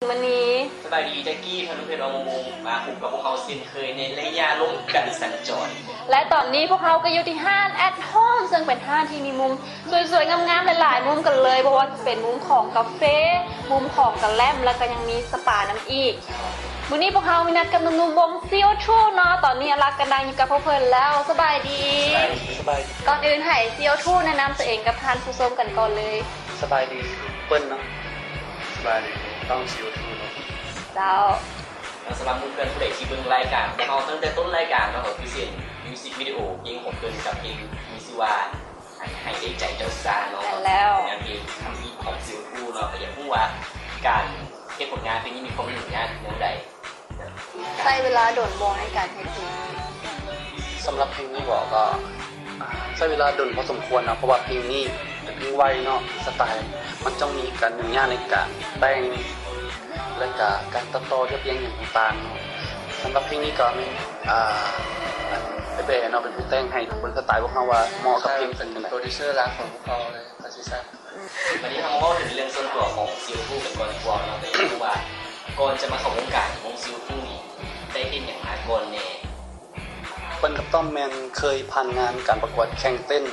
ມື້ນີ້ ສະບາຍດີ ແຈັກກີ້ ທະນຸເພັດ ອອງມຸງ ມາພົບກັບພວກເຮົາເຊັ່ນເຄີຍໃນໄລຍະລົມກັນສັນຈອນ ແລະ ຕອນນີ້ພວກເຮົາກໍຢູ່ທີ່ຮ້ານ At Home ເຊິ່ງເປັນຮ້ານທີ່ມີມຸມສວຍໆ ງາມໆ ຫຼາຍໆ ມຸມກັນເລີຍ, ບໍ່ວ່າຈະເປັນມຸມຂອງກາເຟ, ມຸມຂອງກະແລັມ ແລ້ວກໍຍັງມີສະປານຳອີກ. ມື້ນີ້ພວກເຮົາມີນັດກັບໜຸ່ມໆ ວົງ ຊີໂອທູ ເນາະ, ຕອນນີ້ອາລັກກໍນັ່ງຢູ່ກັບພວກເພິ່ນແລ້ວ. ສະບາຍດີ. ສະບາຍດີ. ກ່ອນອື່ນໃຫ້ ຊີໂອທູ ແນະນຳຕົວເອງກັບທ່ານຜູ້ຊົມກັນກ່ອນເລີຍ. ສະບາຍດີ ເປັນເນາະ. ສະບາຍດີ ຕ້ອງຊີໂອທູ ເນາະ. ເຈົ້າ. ແລ້ວສຳລັບໝູ່ເພື່ອນຜູ້ໃດທີ່ເບິ່ງລາຍການຂອງເຮົາຕັ້ງແຕ່ຕົ້ນລາຍການເນາະ ກໍຄືເຊັ່ນ ມິວສິກວິດີໂອເພງຂອງເພິ່ນກັບເພງມີຊື່ວ່າ ໃຫ້ໄດ້ໃຈເຈົ້າຊາຍເນາະ ແມ່ນແລ້ວ ເປັນງານເພງທຳອິດຂອງຊີໂອທູ ເນາະ. ກໍຢາກຮູ້ວ່າການເຮັດຜົນງານເພງນີ້ມີຄວາມຫຍຸ້ງຍາກແນວໃດ? ໃຊ້ເວລາດົນບໍ່ໃນການເຮັດເພງ? ສຳລັບເພງນີ້ບໍ ກໍໃຊ້ເວລາດົນພໍສົມຄວນເນາະ ເພາະວ່າເພງນີ້ເປັນເພງໄວເນາະ, ສະໄຕມັນຕ້ອງມີການຫຍຸ້ງຍາກໃນການແຕ່ງ ແລະກະການຕັດຕໍ່ ລຽບລຽງຫຍັງຕ່າງໆເນາະ. ສຳລັບເພງນີ້ກໍແມ່ນ ອ່າ ອ້າຍແບເນາະ ເປັນຜູ້ແຕ່ງໃຫ້ ເບິ່ງສະໄຕພວກເຮົາວ່າເໝາະກັບເພງເປັນໂປຣດິວເຊີຫຼັກຂອງພວກເຮົາເລີຍ ກໍຊິຊັ້ນ. ບັດນີ້ເຮົາມາເວົ້າເຖິງເລື່ອງສ່ວນຕົວຂອງຊີໂອທູກັນກ່ອນດີກວ່າເນາະ, ກໍຢາກຮູ້ວ່າກ່ອນຈະມາເຂົ້າວົງການຂອງຊີໂອທູນີ້ ໄດ້ເຮັດຫຍັງມາກ່ອນແດ່? ເປັນກັບຕ້ອມແມ່ນເຄີຍຜ່ານງານການປະກວດແຂ່ງເຕັ້ນ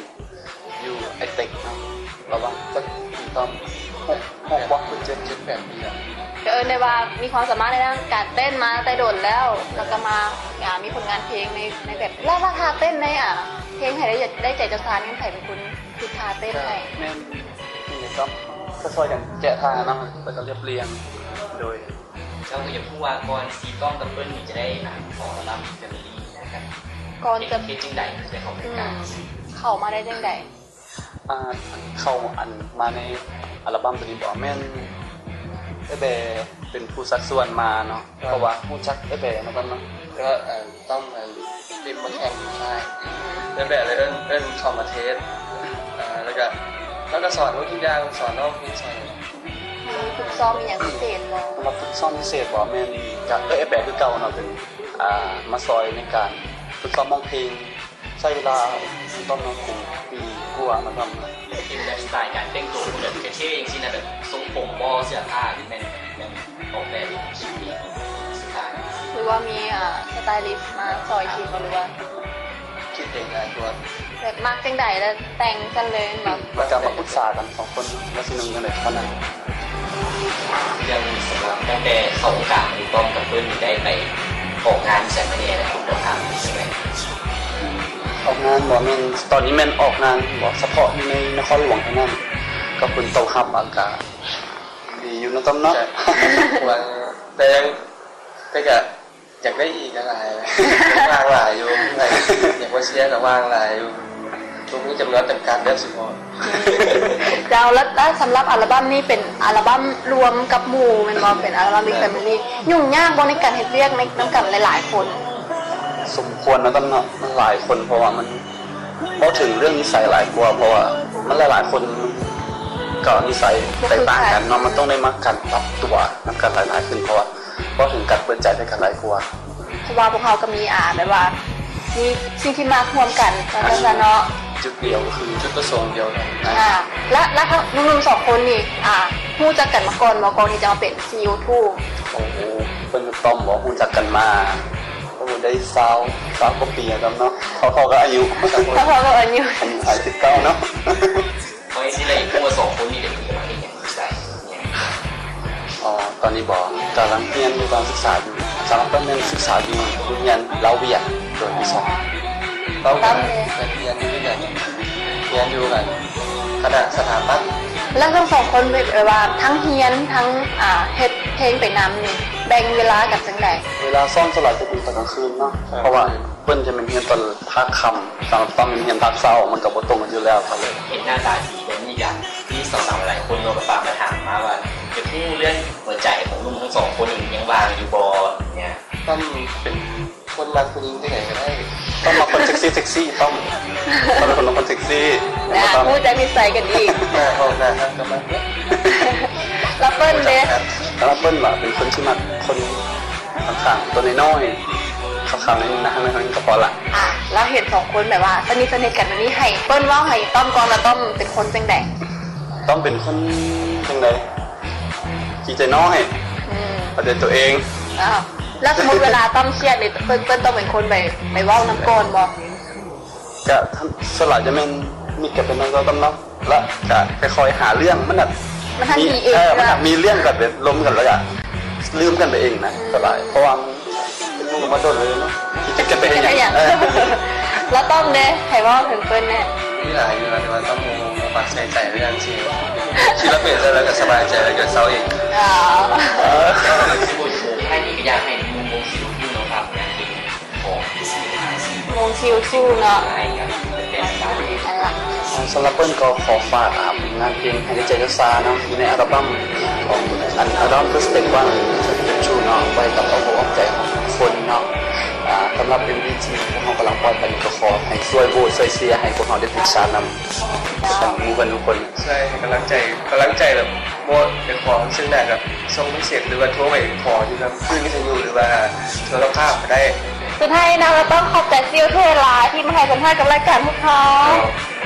ຢູ່ໄອເຕັກເນາະ ລະຫວ່າງຈັກປີ ຕ້ອມ ຫົກ ຫົກບໍ ຫຼື ເຈັດ ເຈັດ ແປດປີແລ້ວ. ກໍເອີ້ນໄດ້ວ່າມີຄວາມສາມາດໃນດ້ານການເຕັ້ນມາແຕ່ດົນແລ້ວ ແລ້ວກໍມາ ອ່າ ມີຜົນງານເພງໃນ ໃນແບບ ແລ້ວວ່າທ່າເຕັ້ນໃນ ອ່າ ເພງໃຫ້ໄດ້ ໄດ້ໃຈເຈົ້າຊາຍ ແມ່ນໃຜເປັນຄົນຄິດທ່າເຕັ້ນໃຫ້? ແມ່ນ ເປັນໄດ໋ ກໍຊ່ອຍກັນແກະທ່າເນາະ ແລ້ວກໍລຽບລຽງ ໂດຍ ເຈົ້າກໍຢາກຮູ້ວ່າກ່ອນທີ່ຕ້ອມກັບເພິ່ນນີ້ຈະໄດ້ ອ່າ ອອກອັລບັ້ມ Family ນະ ກໍ ກ່ອນຈະ ເຮັດ ເຮັດຈັ່ງໃດເພິ່ນໄດ້ເຂົ້າມາໃນການ ອືມ ເຂົ້າມາໄດ້ຈັ່ງໃດ? ອ່າ ເຂົ້າ ອັນ ມາໃນອັລບັ້ມໂຕນີ້ບໍ ແມ່ນອ້າຍແບເປັນຜູ້ຊັກຊວນມາເນາະ ເພາະວ່າຮູ້ຈັກອ້າຍແບເນາະ ຕອນນັ້ນ ກໍ ເອີ ຕ້ອງ ເອີ ຕິມມາແຂ່ງຢູ່ຄ້າຍ ແບບເລີຍເອີ້ນ ເອີ້ນເຂົ້າມາເທສ ເອີ ແລ້ວກໍ ແລ້ວກໍສອນເຮົາທຸກຢ່າງ ສອນຮ້ອງເພງ ສອນ ມີຝຶກຊ້ອມອີ່ຫຍັງພິເສດບໍ່? ສຳລັບຝຶກຊ້ອມພິເສດບໍ່? ແມ່ນ ກະເອີ້ນອ້າຍແປຄືເກົ່າເນາະ ເປັນ ອ່າ ມາຊ່ອຍໃນການຝຶກຊ້ອມຮ້ອງເພງ ໃຊ້ເວລາ ຕ້ອມເນາະ ເປັນປີກວ່າເນາະ ຕ້ອມ. ເປັນແບບສະໄຕການແຕ່ງຕົວ ແບບເທ່ໆ ຈັ່ງຊີ້ນະ ແບບຊົງຜົມບໍ່ ເສື້ອຜ້າ ຫຼືແມ່ນ ແມ່ນ ອອກແບບຊຸດນີ້ສຸດທ້າຍ ຫຼືວ່າມີ ອ່າ ສະໄຕລິສມາຊ່ອຍຄິດບໍ່ ຫຼືວ່າຄິດເອງຫຼາຍກວ່າ ແບບມັກຈັ່ງໃດແລ້ວແຕ່ງຊັ້ນເລີຍແມ່ນບໍ່? ແລ້ວກໍມາປຶກສາກັນສອງຄົນວ່າຊິນຸ່ງຈັ່ງໃດເທົ່ານັ້ນ. ຢ່າງສຳລັບຕັ້ງແຕ່ເຂົ້າວົງການນີ້ ຕ້ອມກັບເພິ່ນນີ້ໄດ້ໄປອອກງານໃສມາແດ່ ແລ້ວຄຸນຕ້ອງຖາມຈັ່ງໃດ? ອອກງານບໍ່ ແມ່ນ ຕອນນີ້ແມ່ນອອກງານບໍ່ ສະເພາະຢູ່ໃນນະຄອນຫຼວງເທົ່ານັ້ນ ກໍຜົນຕອບຮັບອາກາດ ດີຢູ່ເນາະ ຕ້ອມເນາະ ຫວັງ ແຕ່ຍັງ ແຕ່ກະຢາກໄດ້ອີກຫຼາຍ ຫວັງຫຼາຍຢູ່ ຢາກມາເຊຍກະຫວັງຫຼາຍຢູ່ ບໍ່ມີຈຳນວນຈຳກັດເດີ ສະເພາະ ເຈົ້າ. ແລ້ວ ແລ້ວສຳລັບອັລບັ້ມນີ້ເປັນອັລບັ້ມລວມກັບໝູ່ແມ່ນບໍ່? ເປັນອັລບັ້ມ Big Family ຫຍຸ້ງຍາກບໍ່ໃນການເຮັດວຽກໃນ ນຳກັນຫຼາຍໆຄົນ? ສົມຄວນເນາະ ຕ້ອມເນາະ ມັນຫຼາຍຄົນ ເພາະວ່າມັນ ເວົ້າເຖິງເລື່ອງນິໄສຫຼາຍກວ່າ ເພາະວ່າມັນຫຼາຍໆຄົນກໍນິໄສແຕກຕ່າງກັນເນາະ ມັນຕ້ອງໄດ້ມາການປັບຕົວນຳກັນຫຼາຍໆຂຶ້ນ ເພາະວ່າເວົ້າເຖິງການເປີດໃຈໃສ່ກັນຫຼາຍກວ່າ ເພາະວ່າພວກເຮົາກໍມີ ອ່າ ແບບວ່າມີສິ່ງທີ່ມັກຮ່ວມກັນ ວ່າຊັ້ນຊະເນາະ ຈຸດດຽວກໍຄືຈຸດປະສົງດຽວກັນ ອ່າ ແລະ ແລະ ໜຸ່ມໆສອງຄົນນີ້ ອ່າ ຮູ້ຈັກກັນມາກ່ອນບໍ່ ກ່ອນທີ່ຈະມາເປັນ ຊີໂອທູ? ໂອ້ໂຫ ເພິ່ນກັບຕ້ອມບໍ່ ຮູ້ຈັກກັນມາ ໂອ້ ໄດ້ຊາວ ຊາວກວ່າປີແລ້ວເນາະ ເທົ່າໆກັບອາຍຸ ເທົ່າໆກັບອາຍຸ ອາຍຸຫ້າສິບເກົ້າເນາະ. ເພາະຈັ່ງຊີ້ລະ ຢາກຮູ້ວ່າສອງຄົນນີ້ດຽວນີ້ກຳລັງເຮັດຫຍັງຢູ່ໃສ? ອໍ ຕອນນີ້ບໍ ກຳລັງຮຽນຢູ່ ກຳລັງສຶກສາຢູ່ ສຳລັບເພິ່ນແມ່ນສຶກສາຢູ່ໂຮງຮຽນລາວຫວຽດ ໂດຍວິຊາ ຕ້ອງການຮຽນຢູ່ ຮຽນຢູ່ກັນຄະນະສະຖາປັດ. ແລ້ວທັງສອງຄົນແບບວ່າທັງຮຽນທັງ ອ່າ ເຮັດເພງໄປນຳນີ້ ແບ່ງເວລາກັນຈັ່ງໃດ? ເວລາຊ້ອມສ່ວນຫຼາຍຈະເປັນຕອນກາງຄືນເນາະ ເພາະວ່າເພິ່ນຈະແມ່ນຮຽນຕອນພາກຄ່ຳ ສຳລັບຕ້ອມແມ່ນຮຽນພາກເຊົ້າ ມັນກໍບໍ່ຕົງກັນຢູ່ແລ້ວ ກໍເລີຍ ເຫັນໜ້າຕາດີແບບນີ້ກະມີສາວໆຫຼາຍຄົນເນາະ ກໍຝາກມາຖາມມາວ່າ ຢາກຮູ້ເລື່ອງຫົວໃຈຂອງໜຸ່ມທັງສອງຄົນນີ້ຍັງວ່າງຢູ່ບໍ່ ຫຍັງຊີ້ນະ? ຕ້ອມເປັນ ຄົນມັກຜູ້ຍິງຈັ່ງໃດກໍໄດ້ ຕ້ອມມັກຄົນເຊັກຊີ້ ເຊັກຊີ້ ຕ້ອມ ຕ້ອມເປັນຄົນມັກຄົນເຊັກຊີ້ ນະ ຮູ້ຈັກນິໄສກັນອີກ ໜ້າອອກໜ້າຮັກກໍມັກເບິດ ແລ້ວເປີ້ນເດ? ສຳລັບເປີ້ນວ່າເປັນຄົນທີ່ມັກຄົນຂາວໆ ຕົວນ້ອຍໆ ຂາວໆ ໜ້ອຍໜຶ່ງນະ ໃຫ້ມັນເທົ່ານັ້ນກໍພໍລະ. ອ່າ ແລ້ວເຫັນສອງຄົນແບບວ່າສະໜິດສະໜິດກັນແບບນີ້ ໃຫ້ເປີ້ນເວົ້າໃຫ້ຕ້ອມກ່ອນວ່າຕ້ອມເປັນຄົນຈັ່ງໃດ? ຕ້ອມເປັນຄົນຈັ່ງໃດ? ຂີ້ໃຈນ້ອຍ ອືມ ເອົາໃຈຕົວເອງ. ອ້າວ ແລ້ວສົມມຸດເວລາຕ້ອມຄຽດນີ້ ເພິ່ນ ເພິ່ນຕ້ອງເປັນຄົນໄປ ໄປເວົ້ານຳກ່ອນບໍ່? ກະສ່ວນຫຼາຍຈະແມ່ນມິດກັບເປັນນຳເຈົ້າຕ້ອມເນາະ ລະກະຄ່ອຍໆຫາເລື່ອງ ມັນແບບ ມັນທັນມີເອງ ເອີ ມັນທັນມີເລື່ອງກັນໄປລົມກັນ ລະກະລືມກັນໄປເອງນະ ສະບາຍ ເພາະວ່າ ເປັນໝູ່ມາດົນເລີຍເນາະ ຄິດກັນໄປເຮັດຫຍັງ ແລ້ວຕ້ອມເດ ໃຫ້ເວົ້າເຖິງເພິ່ນແດ່? ມີຫຼາຍຢູ່ນະ ແຕ່ວ່າຕ້ອມບໍ່ ບໍ່ມັກໃສ່ໃຈເລື່ອງທີ່ ຄິດວ່າເປັນແລ້ວ ແລ້ວກໍສະບາຍໃຈ ແລ້ວກໍເຊົາເອງ. ອໍ ໃຫ້ນີ້ກໍຢາກໃຫ້ມຸມມົງຊິວທິວເນາະ ຝາກເປັນຂອງ ມົງຊິວທິວເນາະ ອັນລະ ອ່າ ສຳລັບເພິ່ນກໍຂໍຝາກ ອ່າ ຜົນງານເພງໃຫ້ໄດ້ໃຈຊາຊາເນາະ ຢູ່ໃນອັລບັມຂອງ ອັນ ອັລບັມ First Step One ເນາະ ໄວ້ກັບອ້ອມອົກອ້ອມໃຈຂອງທຸກຄົນເນາະ. ອ່າ ສຳລັບເອັມວີທີ່ພວກເຮົາກຳລັງປ່ອຍໄປນີ້ ກໍຂໍໃຫ້ຊ່ວຍໂຫວດ ຊ່ວຍເຊຍໃຫ້ພວກເຮົາໄດ້ຕິດຕາມນຳ ໃຫ້ໝູ່ເພື່ອນທຸກຄົນ ຊ່ວຍໃຫ້ກຳລັງໃຈ ກຳລັງໃຈແບບ ບໍ່ໄດ້ຂໍເຊິ່ງໜ້າ ກໍສົ່ງເມັດເຊັດ ຫຼືວ່າໂທໄປຂໍຢູ່ນຳຄື້ນວິທະຍຸ ຫຼືວ່າໂທລະພາບກໍໄດ້. ສຸດທ້າຍນີ້ນະ ກໍຕ້ອງຂອບໃຈຊີໂອທູຫຼາຍໆ ທີ່ມາໃຫ້ສຳພາດກັບລາຍການພວກເຮົາ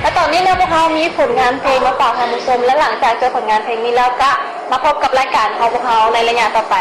ແລະ ຕອນນີ້ນະ ພວກເຮົາມີຜົນງານເພງມາຝາກທ່ານຜູ້ຊົມ ແລະ ຫຼັງຈາກຈົບຜົນງານເພງນີ້ແລ້ວ ກະມາພົບກັບລາຍການຂອງພວກເຮົາໃນໄລຍະຕໍ່ໄປ.